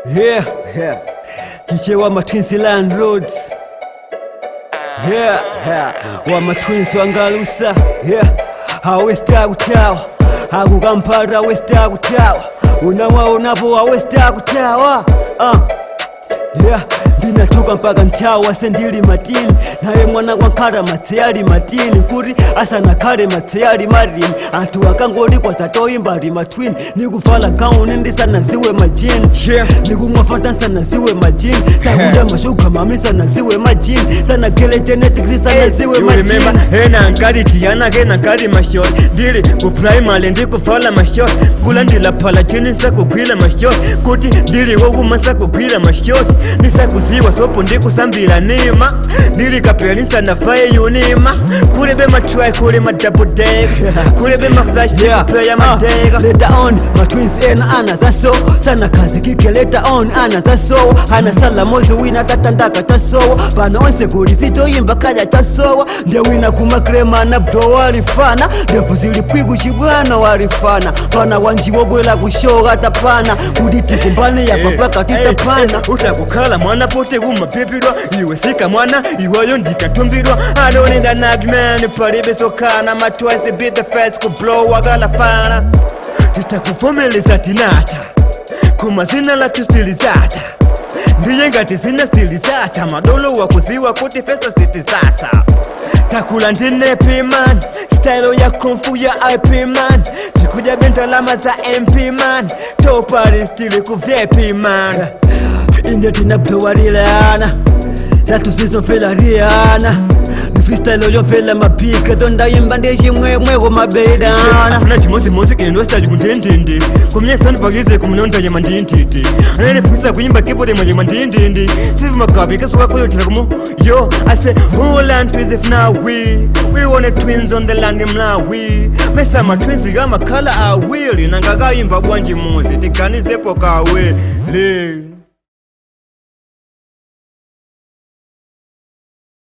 Yeah. Chichewa matwins landlords. Yeah. Wa matwins wangalusa. Yeah. Awesta kutawa. Akukampara westa kutawa. Unawaonapo awesta kutawa. Yeah, ndinatoka mpaka mtawa sendili matini naye mwana wankhala matseyali matini kuti asanakhale matseyali matini anthu akangoli kwatatoimba ali matwini nikuvala gauni ndisanaziwe majini. Yeah. Nikumwa fanta nsanaziwe majini, sakuda mashuga mami sanaziwe majini, sanagele genetics sanaziwe You remember majini. Ena nkali tiyana kena nkali mashoti, ndili ku primary ndikuvala mashoti, kulandila phala chini nsakugwira mashoti, kuti ndili wowuma nsakugwira mashoti, ndisakuziwa sopo ndikusambira nima, ndili kapeli nsanafaye yunima, kulebe matry, kule ma double deck, kulebe ma flash, ndikuplaya madeka. Later on matwins ena ana zaso sana kazi kike, later on ana zasowa, ana sala mozi wina tatandaka tasowa pano onse kuli zitoyimba kaya tasowa nde wina kumakrema na bro walifana ndevu zili pwigu chibwana walifana fana wanjiwo bwela kushoka tapana kuti tikumbane yapa mpaka titapana. Utakukhala mwana pote kumapipidwa, iwe sika mwana iweyo ndikatumbidwa. I don't need an argument, palibe sokana, my twice beat the first kublow wakalafana, titakuvomeleza tinata kumazina latusilizata, ndiye ngati zina silizata madolo wakuziwa kuti feso sitizata, takula ndinepi man, style ya kung fu ya IP man, tikuja bendalama za MP man, topalistili ku VIP man. Inde tinablowarilana zathu zizomvela riyana, ndifreestyle yomvela mapika tondayimba ndechimwemweko mabedana. Afuna chimozimozi kinendositaji kundindindi kumyesani pakize kumunondayema ndindindi anene kuimba keyboard mwayema ndindindi sivimakabi kasuka kuyotera kumu yo. I say who land twins if now we want twins on the land in Malawi, mesa ma twins gamakhala awiri nangakayimba bwanji muzi tiganizepo kawiri.